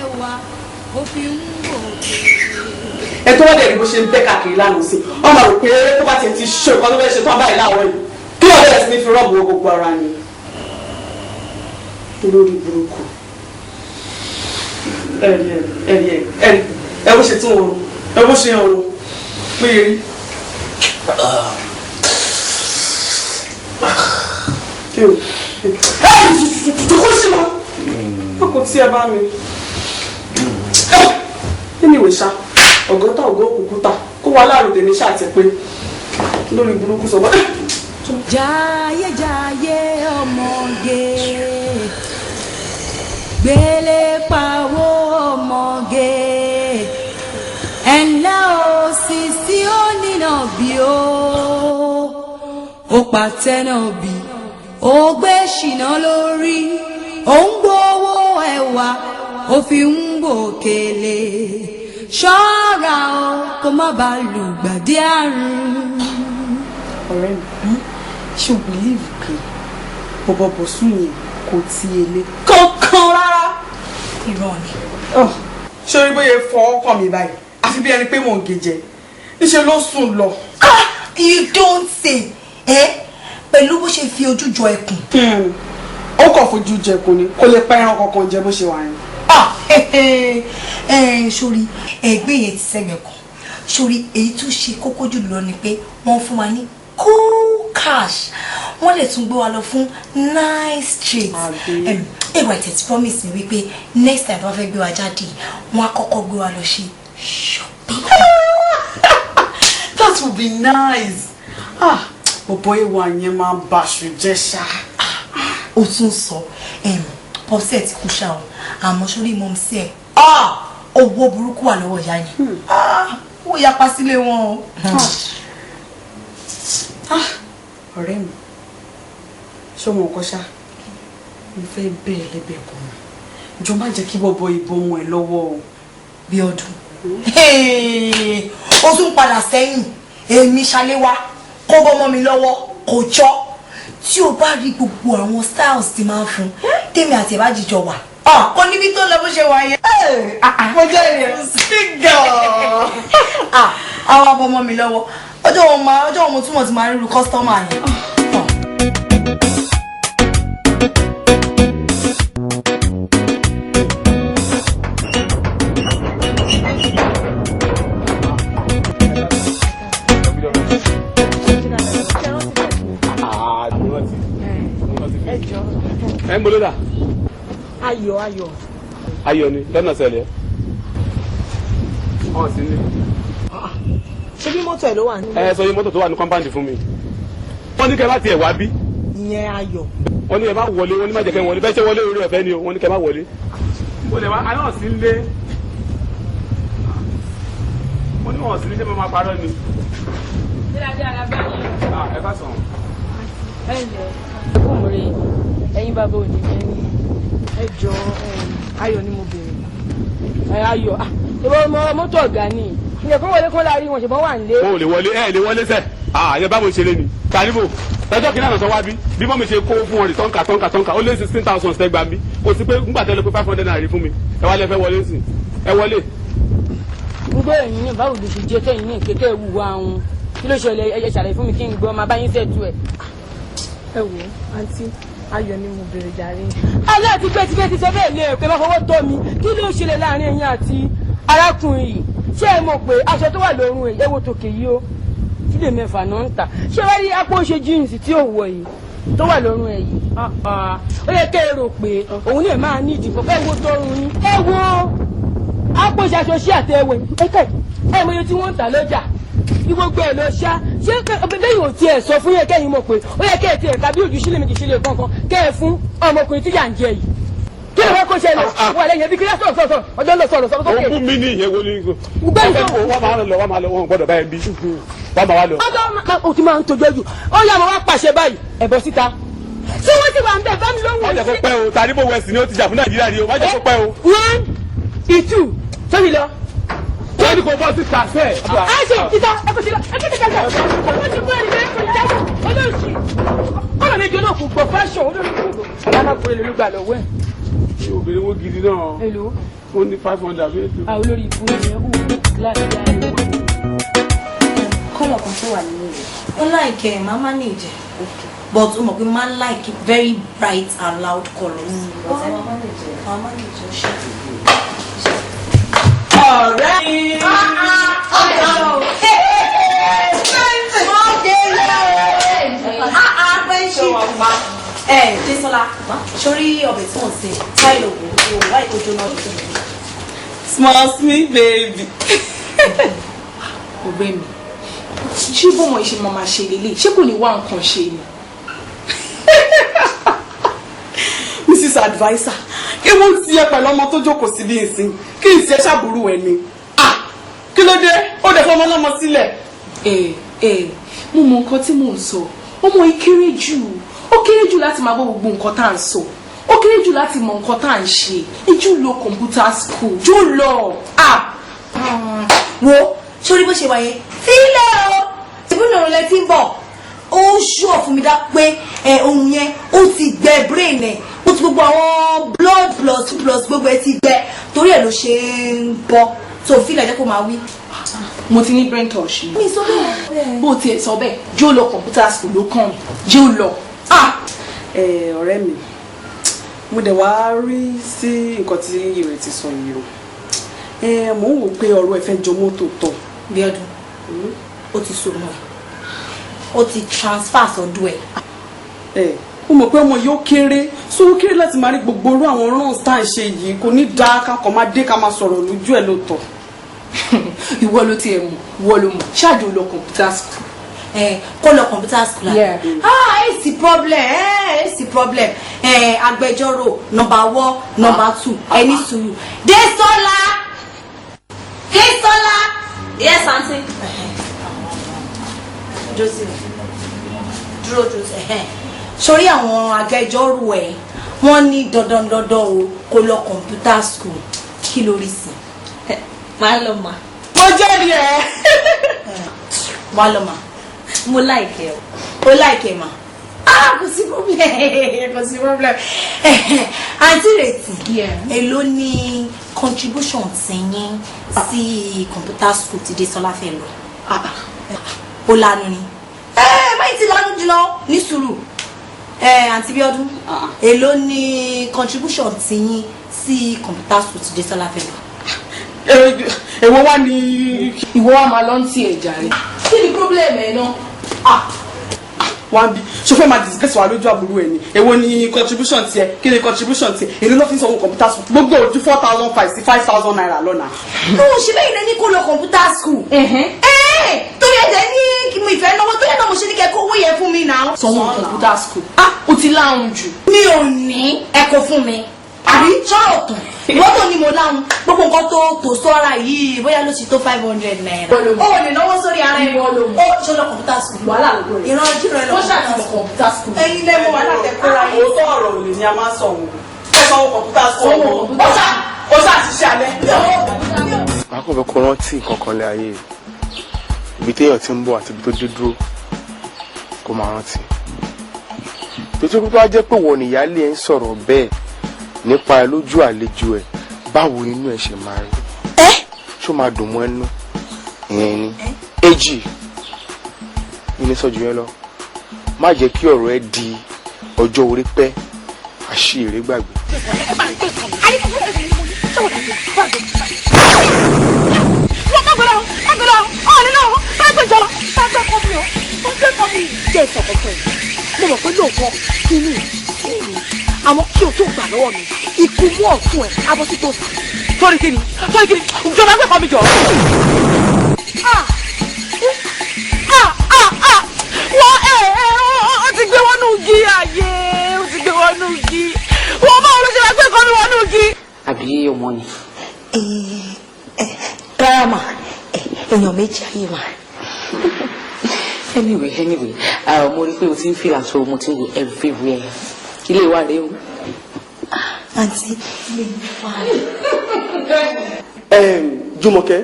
ẹwà ó fi ń gòkè. Ẹ tó bá dẹ̀ rí bó ṣe ń bẹ́ káàkiri lánàá sí, wọ́n máa rò pé tó bá tiẹ̀ ti ṣe nǹkan tó fẹ́ ṣe tán báyìí láàárọ̀ yìí, kí wọ́n bẹ̀rẹ̀ sí ní fi rọ́ọ̀bù wo gbogbo ara ni. Olórí burúkú. Ẹ̀rí, ẹ̀rí, ẹ̀rí, ẹ̀rí, ẹ bó ṣe tún oorun, ẹ bó ṣe oorun pé rí. Ẹ kó sí lọ, wọn kò tí ẹ bá mi. Anyway ṣá, ọgọ́ta ọgọ́ òkùnkùn ta kó wà láàrú tèmi ṣáà ti pé lórí burúkú sọ bá. Jayé jayé ọmọge, gbélé pawó ọmọge, ẹ̀ńlẹ́ o sisi ó nínà bí o, ó pàtẹ́ náà bí ó gbé ṣìnà lórí, ó ń gbowó ẹwà ó fi ń gbòkèlè. Ṣọ́ra o, kó má bàa lùgbàdì àrùn. Ọ̀rẹ́ mi, ṣé o believe pé bọ̀bọ̀ bọ̀sùn yẹn kò tí ele kankan rárá? Irọ́ ni. Ṣé orí bóyá fọ ọkàn mi báyìí, àfi bí ẹni pé mò ń gé jẹ, níṣẹ́ ló sùn lọ. Ah, you don't say. Ẹ pẹ̀lú bó ṣe fi ojú jọ ẹkùn. Ó kàn fojú jẹkùn ni, kò lè pa ẹran kankan jẹ bó ṣe wà yẹn. Ah, sórí ẹgbẹ́ yẹn ti sẹ́gbẹ̀ẹ́ kan. Sórí èyí tó ṣe kókó jù lọ ni pé wọ́n fún wa ní cool cash, wọ́n lè tún gbé wa lọ fún nice treat. Ẹ̀wà ìtẹ̀tí promise mi wípé next time tó bá fẹ́ gbé wa jáde, wọ́n á kọ́kọ́ gbé wa lọ ṣe shopping. That would be nice. Ah, bọ̀bọ̀ ìwà yẹn máa ń baṣu jẹ́ ṣá. Ó tún sọ pọ́sẹ̀ ti kú ṣá o, àmọ́ sórí mọ́ sí ẹ̀, owó burúkú wà lọ́wọ́ ìyá yẹn, ó yapa sílé wọn o. Ọ̀rẹ́ mi, ṣé o mọ̀ ọkọ ṣá? Mo fẹ́ bẹ́ẹ̀ lẹ́bẹ̀ẹ́ kan, jọ má jẹ́ kí bọ̀bọ̀ ìbọn ẹ̀ lọ́wọ́ o. Bí ọdún ó tún padà sẹ́yìn, èmi ṣaléwá kó bọ́mọ mi lọ́wọ́ kò jọ. Tí o bá rí gbogbo àwọn styles tí máa ń fún tèmi àti ẹ̀ bá jíjọ wà, kò níbi tó lọ bó ṣe wà yẹn. Mo jẹ́ ìyẹn sígọ̀. Àwọn abọ́mọ mi lọ́wọ́, ọjọ́ wọn máa, ọjọ́ wọn mo túmọ̀ tí máa ríru customer yẹn. Ẹ ń bolo dà. Ayọ̀, ayọ̀. Ayọ̀ ni lọ́nà sẹlẹ̀ ọ̀ sí ní. Ṣé bí mọ́tò ẹ̀ ló wà ní. Ẹ sọ yín mọ́tò tó wà ní kọ́ńpáǹdì fún mi. Wọ́n ní kẹ́ bá tiẹ̀ wá bí. Ìyẹn ayọ̀. Wọ́n ní ẹ má wọlé, wọ́n ní má jẹ́ kẹ́ wọlé, bẹ́ẹ̀ ṣe wọlé orí ọ̀fẹ́ ni o, wọ́n ní kẹ́ má wọlé. Mo lè wá aná sí lé. Wọ́n ní wọ́n sí ní, ṣé mo máa parọ́ ni? Ẹ ká sàn. Ẹ ǹlẹ́, ẹ kò mọ̀ rè, ẹ̀yin bàbá òní mẹ́rin. Ẹ jọ, ayọ̀ ni mo béèrè. Ẹ ayọ̀, ìwọ ọmọ mọ́tò ọ̀gá ni ìyẹn kó wọlé kó láàrin wọn, ṣùgbọ́n wà nílé. Wọn ò lè wọlé, ẹ lè wọlé sẹ. Àyẹ báwo ṣe lé ni kàníbò ẹjọ́ kìnìún àná sọ wá bí bí mọ́mi ṣe kó fún wọn rí tọ́ǹkà tọ́ǹkà tọ́ǹkà, ó lé 16,000 sẹ́gbà mi. Kò sí pé ńgbà tẹ́lẹ̀ pé 500 naira fún mi, ẹ wá lẹ fẹ́ wọlé sí, ẹ wọlé. Ń gbé ẹ̀yìn náà, báwo ló ṣe jẹ́ tẹ̀yìn náà kékeré wù wá òun? Kí ló ṣẹlẹ̀? Ẹ ṣàlàyé fún mi kí n gbọ́, máa bá yín ṣètò ẹ̀. Ẹ wò ó, àǹtí, ayọ̀ ni mo béèrè jàre. Aláàtí pé tí ti sọ bẹ́ẹ̀ lé pé má fọwọ́ tọ́ mi. Kí ló ṣẹlẹ̀ láàrin ẹ̀yin àti arákùnrin yìí? Ṣé ẹ mọ̀ pé aṣọ tó wà lọ́rùn ẹ̀, ẹ wo tòkè yìí o, sílẹ̀ mẹ́fà náà ń tà? Ṣé wàá rí apó ṣe jíǹsì tí ò wọ̀ yìí tó wà lọ́rùn ẹ̀ yìí? Ó yẹ kẹ́ ẹ rò pé òun lè máa ní ìdìbò. Ẹ wo tọrùn yín, ẹ wo apó ṣe aṣọ sí àtẹwẹ̀ ẹ mọ iye tí wọ́n ń tà lọ́jà bí gbogbo ẹ̀ lọ ṣá. Ṣé bẹ́ẹ̀ yóò tiẹ̀ sọ fún yẹn kẹ́yìn mọ̀ pé ó yẹ kẹ́ ẹ tiẹ̀ ká bí ojú sílẹ̀ méjì sílẹ̀ kankan kẹ́ ẹ fún ọmọkùnrin tí yà ń jẹ yìí? Kí ló fẹ́ kó ṣẹlẹ̀ wà lẹ́yìn ẹbí? Kí ló sọ̀rọ̀ sọ̀rọ̀ ọjọ́ lọ sọ̀rọ̀ sọ̀rọ̀ sókè. Ó kú mi ní ìyẹn wo ni. Gbẹ́yìn sọ̀rọ̀. Wọ́n máa lọ, wọ́n máa lọ, wọ́n gbọ́dọ̀ báyẹn bí wọ́n máa wá lọ. Ọjọ́ o ti máa ń tojọ́ jù, ó yà máa wá pàṣẹ báyìí, ẹ bọ́ síta. Ṣé wọ́n ti wà ń bẹ̀ bá mi lóhùn? Wọ́n jẹ́ kó pẹ́ o, tàbí west ni ó ti jà fún Nàìjíríà ni o, wọ́n jẹ́ kó pẹ́ o. One, ìtù sórí lọ. Wọ́n ní kò bọ́ síta sẹ́ẹ̀. Ẹ ṣe ìta, ẹ kò sí lọ, ẹ kò sí kàkà, wọ́n ti mú ẹni bẹ́ẹ̀ kò ní jáde olóòṣì kọ́nà méjì olóòkú gbọ́ fáṣọ olóòṣì gbọ́. Alákùnrin ló gbà lọ́wọ́ ẹ̀. Obìnrin wo gidi náà. Èló? Ó ní 500 àbí ètò. Àwọn olórí ibú ni ó kíláàsì láàrin. Colour kan tó wà nínú rẹ̀. Ó like ẹ̀, máa manage ẹ̀. But ó mọ̀ pé máa ń like very bright and loud colours. But ẹ máa manage ẹ̀. Máa manage ẹ̀, ṣe. Ọ̀rẹ́ mi. Ẹ Jésọlá, sórí ọbẹ̀ tí wọ́n sè, táìlò wò ó wáyé kó jóná tó. Small sweet baby. Ọ̀rẹ́ mi, ṣé bọ́mọ ìṣe máa máa ṣe lélẹ̀? Ṣé kò ní wá nǹkan ṣe ni? Mrs. Adviser, kí wọ́n ti yẹ pẹ̀lú ọmọ tó jókòó síbi ìsìn kí n tiẹ̀ ṣàbùrù ẹ̀ ni. Ah, kí ló dé? Ó dẹ̀ fọmọ lọ́mọ sílẹ̀. Ẹ ẹ, mo mọ nǹkan tí mò ń sọ. Ọmọ yìí kéré jù, ó kéré jù láti máa gbọ́ gbogbo nǹkan tá à ń sọ, ó kéré jù láti mọ nǹkan tá à ń ṣe. Ìjú lọ computer school jù lọ. Ah. Wo, sórí bó ṣe wà yẹn, fílẹ̀ o, ìbúnà òun ti ń bọ̀. Ó ṣùọ̀ fún mi dá pé ẹ ohun yẹn ó ti gbẹ brain ẹ̀, ó ti gbogbo àwọn blood plus two plus gbogbo ẹ ti gbẹ, torí ẹ̀ ló ṣe ń bọ̀ tó fílẹ̀, jẹ́ kó máa wí. Mo ti ní brain touch ni. Mi sọ bẹ́ẹ̀. Bó tiẹ̀ sọ bẹ́ẹ̀, jẹ́ ó lọ computer school ló kàn mí, jẹ́ ó lọ. Ah. Ẹ ọ̀rẹ́ mi, mo dẹ̀ wá rí sí nǹkan tí Ìrètí sọ yìí o. Ẹ mò ń wò pé ọ̀rọ̀ ẹ fẹ́ jọ mọ́tò tọ̀. Bíọ́dún, ó ti so mọ́ ẹ, ó ti transfer sọ́dọ̀ ẹ̀. Ẹ ó mọ̀ pé ọmọ yìí ó kéré, so ó kéré láti máa rí gbogbo irú àwọn runs tá à ń ṣe yìí. Kò ní dáa ká kàn máa dé ká máa sọ̀rọ̀ lójú ẹ̀ lóòótọ́. Ìwọ ló tiẹ̀ mọ̀, ìwọ ló mọ̀, ṣáàjò lọ computer school. Ẹ kó lọ computer school. Yeah. Ah, ẹ sì problem, ẹ sì problem. Ẹ agbẹjọ́rò number 1, number 2, ẹ ní sùúrù. Désọlá, Désọlá. Yes, aunty. Joseph, dúró, Joseph. Sórí àwọn agbẹjọ́rò ẹ, wọ́n ní dandan dandan o, kó lọ computer school. Kí lórí sí? Máa lọ mà. Mo jẹ́rìí ẹ. Wá lọ mà. Mo like ẹ o. Ó like ẹ mà. Ah, kò sí problem, kò sí problem. Àǹtí Ìrètí, èló ní contribution ti yín sí computer school tí Désọlá fẹ́ lọ? Ó lanu ni ẹ máyì ti lanu jùlọ ní sùúrù. Ẹ àǹtí Bíọ́dún, èló ní contribution ti yín sí computer school tí Désọlá fẹ́ lọ? Èwo wá ní? Ìwọ wa máa lọ ń tiẹ̀ jàre. Kí ni problem ẹ náà? Ah, wá bí ṣo fẹ́ máa disgrace wa lójú àbúrò ẹ̀ ni? Èwo ni contribution tiẹ̀? Kí ni contribution tiẹ̀? Èló ló fi ń sanwó computer school? Gbogbo ojú 4,500 sí ₦5,000 lọ́nà. Tó o ṣe bẹ́yìn lẹ́ni kó lọ computer school. Torí ẹ̀jẹ̀ ní kí mo ìfẹ́ náwó tó yẹ náà, mo ṣe ní kẹ́ kó owó yẹn fún mi náà. Sanwó computer school, ah, o ti láhùn jù. Mi ò ní, ẹ kó fún mi. Àbí sọ̀rọ̀ tán, ìwọ́n tó ní mo láhùn, gbogbo nǹkan tó tò sọ́ra yìí, bóyá ló ti tó ₦500. Ìwọ ló mọ̀. Ó lè náwó sórí ara ẹ̀. Ìwọ ló mọ̀. Ó ṣe lọ computer school. Wàhálà ló rẹ̀. Ìran jìrọ̀ ẹ lọ Ó ṣàtìlọ computer school. computer school. Ẹ̀yin lẹ́mọ̀ wàhálà tẹ kóra yín. Òótọ́ ọ̀rọ̀ òlè ni a máa ń sọ òun. Ó sanwó computer school. Sanwó computer. Ó ṣá ṣiṣẹ́ alẹ́. Màá kàn fẹ́ kó rántí nǹkan kan lé ayé, ibi téèyàn ti ń bọ̀ àti ibi tó dé dúró, kó máa rántí. Tó bá jẹ́ pé wọ́n níyàálé ẹ̀ ń sọ̀rọ̀ bẹ́ẹ̀ nípa ẹ lójú àlejò ẹ̀, báwo inú ẹ̀ ṣe máa rí? Ṣó máa dùn mọ́ ẹnu ìyẹn ni èjì ìní sọ́jú yẹn lọ. Má jẹ́ kí ọ̀rọ̀ ẹ di ọjọ́ orí pẹ́ àṣìírí gbàgbé. Wọ́n má gbọ́dọ̀, má gbọ́dọ̀ ọ̀ nínú má gbọ́dọ̀ má gbọ́dọ̀ kọ́ mi o, má gbọ́dọ̀ kọ́ mi. Jẹ́ ìsọ̀kọ̀ fún ẹ, mo mọ̀ pé lóòótọ́ kínní kínní, àmọ́ kí o tó gbà lọ́wọ́ mi, ikú mú ọ̀tún ẹ̀ abọ́ sí tòsí. Torí kíni? Torí kíni? Ìjọba gbẹ̀kọ́ mi jọ. Ah! Ah! Ah! Ah! Wọ́n ẹ̀ ẹ̀ ó ti gbé wọnú igi ààyè, ó ti gbé wọnú igi. Wọ́n bá wọn ló ṣe máa gbé kọ́ mi wọnú igi. Àbí ọmọ ni? Rárá mà, èèyàn méjì ayé mà. Anyway, mo rí i pé o ti ń feel at home, mo ti ń wo everywhere. Ilé wa rèé o. Àǹtí, ilé mi wà. Jùmọ̀kẹ́.